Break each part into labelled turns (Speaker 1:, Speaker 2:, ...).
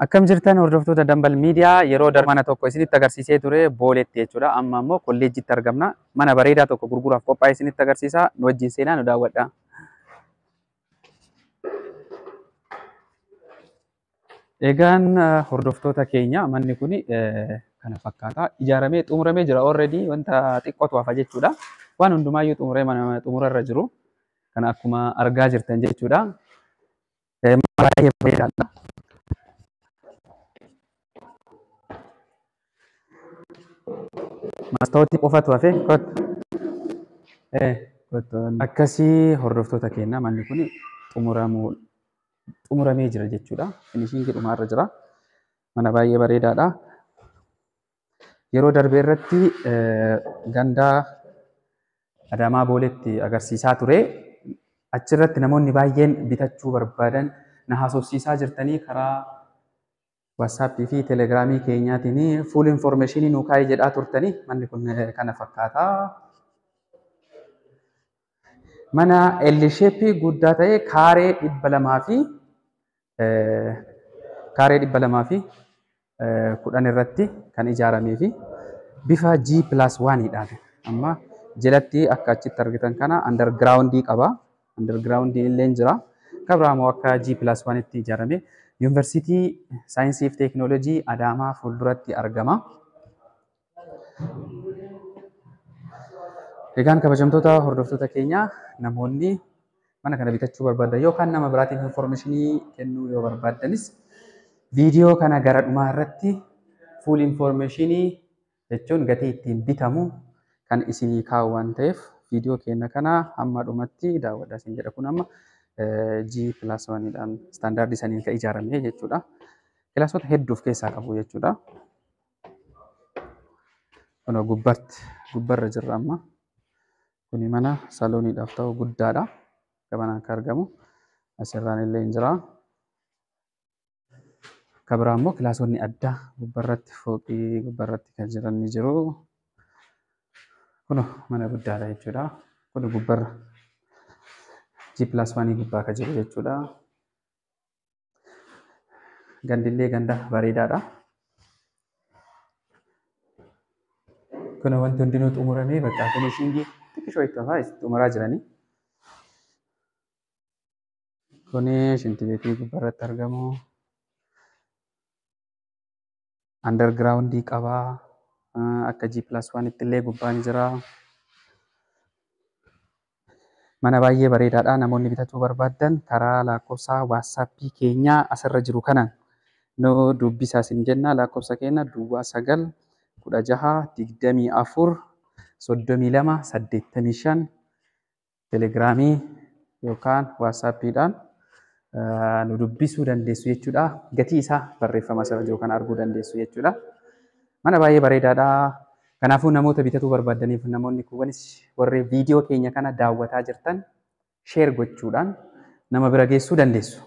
Speaker 1: Akkam jirtan hordoftoota Dambal Miidiyaa? Yeroo darbe mana tokko isinitti agarsiisee ture Booleetti jechuudha. Amma immoo kolleejjitti argamna. Mana bareedaa tokko gurguraaf qophaa'e isinitti agarsiisa. Nu wajjin seenaa, nu daawwadha. Egaan hordoftoota keenya, manni kun kana fakkaata. Ijaaramee xumuramee jira already, wanta xiqqootu hafa jechuudha. Waan hundumaayyuu xumuree mana xumurarra jiru. Kana akkuma argaa jirtan jechuudha. Baay'ee bareedaadha. Mastaawotii qofatu hafe, kottu. Kottu. Akkasii hordoftoota keenya, manni kun xumuramuu xumuramee jira jechuudha. Finishingii dhumaarra jira. Mana baay'ee bareedaadha. Yeroo darbe irratti ganda Adaamaa Booleetti agarsiisaa ture. Achirratti namoonni baay'een bitachuu barbaadan na haasofsiisaa jirtanii, karaa WhatsAppii fi Telegramii keenyaatiin full information nuu kaa'ee jedhaa turtanii, manni kun kana fakkaata. Mana L shape guddaa ta'e, kaaree 210 irratti kan ijaaramee fi bifa G+1dhaan. Amma jalatti akka achitti argitan kana undergroundii qaba. Undergroundii illee jira. Kan biraa immoo akka G+1tti ijaarame. Yuunivarsiitii Saayinsii fi Teekinooloojii Adaamaa fuulduratti argama. Egaan kabajamtoota hordoftoota keenya, namoonni mana kana bitachuu barbaadan yookaan nama biraatiif informationii kennuu yoo barbaaddanis, viidiyoo kana gara dhumaa irratti full informationii jechuun gatii ittiin bitamu kan isinii kaa'u waan ta'eef, viidiyoo keenya kana hamma dhumatti daawwadhaa isin jedha. Kun amma G+1dhaan standardii saniin kan ijaarame jechuudha. Kilaasota hedduu of keessaa qabu jechuudha. Kunoo gubbaatti, gubbarra jirra amma. Kuni mana salooniidhaaf ta'u guddaadha. Gamanaan kan argamu. Asirraan illee hin jira. Kan biraa immoo kilaasonni addaa gubbarratti, fooqii gubbarratti kan jiran ni jiru. Kunoo mana guddaadha jechuudha. Kun gubbarra G+1 gubbaa kan jiru jechuudha. Gandillee ganda bareedaadha. Kun wanti hundinuu xumuramee bakka finishingii xiqqishoo itti hafaa, xumuraa jiranii. Kuni shintibeetii gubbarratti argamu. Undergroundii qabaa. Akka G+1tti illee gubbaan jira. Mana baay'ee bareedaadha. Namoonni bitachuu barbaaddan karaa lakkoofsa WhatsAppii keenyaa asirra jiru kanaan nu dubbisaa isin jenna. Lakkoofsa keenya 09 16 24 32 85, Telegramii yookaan WhatsAppiidhaan nu dubbisuu dandeessu jechuudha. Gatii isaa barreeffama asirra jiru kana arguu dandeessu jechuudha. Mana baay'ee bareedaadha. Kanaafuu namoota bitatuu barbaadaniif, namoonni kuuwwanis warri viidiyoo keenya kana daawwataa jirtan share gochuudhaan nama bira geessuu dandeessu.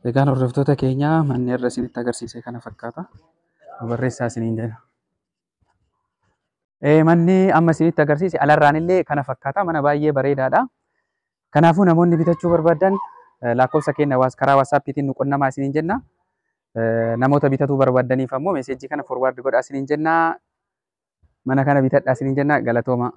Speaker 1: Egaan hordoftoota keenya, manni irra isinitti agarsiise kana fakkaata. Barreessaa isiniin jedha. Manni amma isinitti agarsiise alarraan illee kana fakkaata. Mana baay'ee bareedaadha. Kanaafuu namoonni bitachuu barbaadan lakkoofsa keenya karaa WhatsAppiitiin nu qunnamaa isiniin jenna. Namoota bitatuu barbaadaniif ammoo messageii kana forward godhaa isiniin jenna. Mana kana bitadhaa isiniin jenna. Galatooma.